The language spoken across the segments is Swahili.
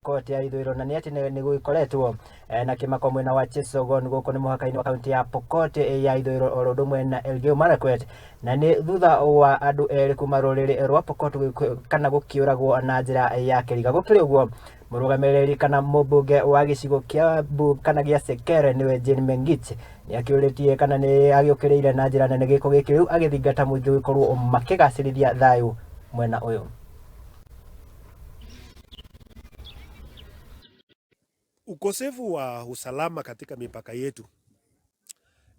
Pokot ya ithũĩro na nĩ atĩ nĩ gũgĩkoretwo na kĩmako mwena wa Chesogon gũkũ nĩ mũhaka-inĩ wa kaunti ya Pokot ya ithũĩro oro ũndũ ũmwe na Elgeyo Marakwet, na nĩ thutha wa andũ erĩ kuma rũrĩrĩ rwa Pokot kana gũkĩũragwo na njĩra ya kĩriga. Gũkĩrĩ ũguo, mũrũgamĩrĩri kana mũmbunge wa gĩcigo kĩa kana gĩa Sekere nĩwe Jane Mengich nĩ akĩũrĩtie kana nĩ agĩũkĩrĩire na njĩra nene gĩko gĩkĩ rĩu agĩthingata mũingĩ gũkorwo makĩgacĩrithia thayũ mwena ũyũ. Ukosefu wa usalama katika mipaka yetu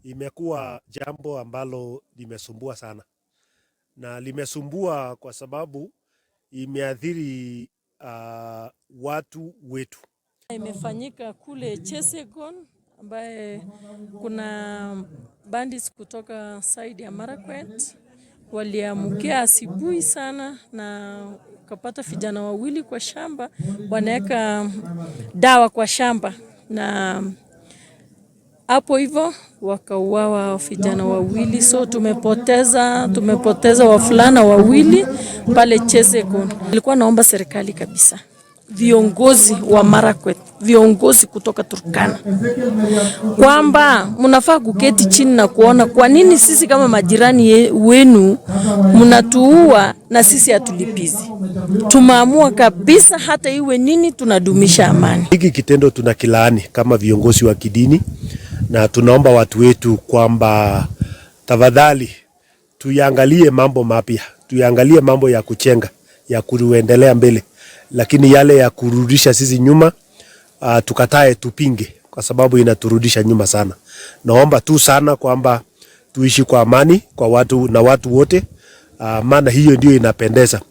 imekuwa jambo ambalo limesumbua sana, na limesumbua kwa sababu imeathiri watu wetu. Imefanyika kule Chesegon ambaye kuna bandits kutoka side ya Marakwet waliamkia asubuhi sana na ukapata vijana wawili kwa shamba wanaweka dawa kwa shamba, na hapo hivyo wakauawa vijana wawili. So tumepoteza wavulana wawili pale Chesegon. Nilikuwa naomba serikali kabisa, viongozi wa Marakwet, viongozi kutoka Turkana, kwamba mnafaa kuketi chini na kuona kwa nini sisi kama majirani wenu mnatuua na sisi hatulipizi. Tumeamua kabisa hata iwe nini, tunadumisha amani. Hiki kitendo tunakilaani kama viongozi wa kidini, na tunaomba watu wetu kwamba tafadhali tuyangalie mambo mapya, tuyangalie mambo ya kuchenga, ya kuendelea mbele, lakini yale ya kurudisha sisi nyuma tukatae, tupinge, kwa sababu inaturudisha nyuma sana. Naomba tu sana kwamba tuishi kwa amani kwa watu na watu wote, maana hiyo ndio inapendeza.